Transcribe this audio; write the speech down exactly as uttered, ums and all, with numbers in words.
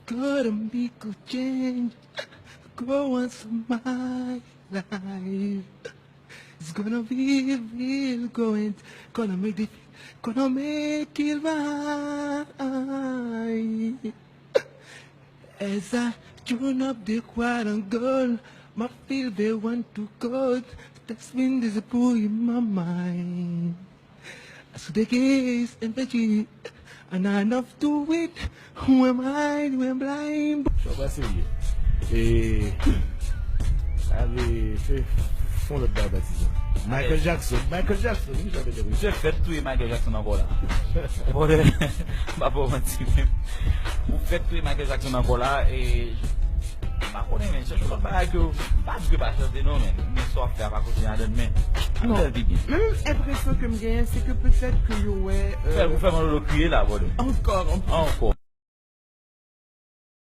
Gonna be good change. Go on some my life. It's gonna be real going. Gonna make the gonna make it right. As I tune up the choir and girl, my feel they want to go. That's been this boy in my mind. So the case and the G, and I enough to it. Who am I? Who am blind? Sa pa serye. E ale fè fon lòt bagay patizan. Michael Jackson, Michael Jackson, wi, jan de wi. Misye fèt touye Michael Jackson ankò la. Brother, m pa pou manti menm. Ou fèt touye Michael Jackson ankò la e m pa konnen men chèche lòt bagay ke m pa di ke pa chante non men men sa w ap fè a pa kote adan men. Non. Fè l pi byen. Men menm enpresyon ke m genyen se ke petèt ke yo wè Fè ou fè Manolo kriye la brother. Ankò. Ankò.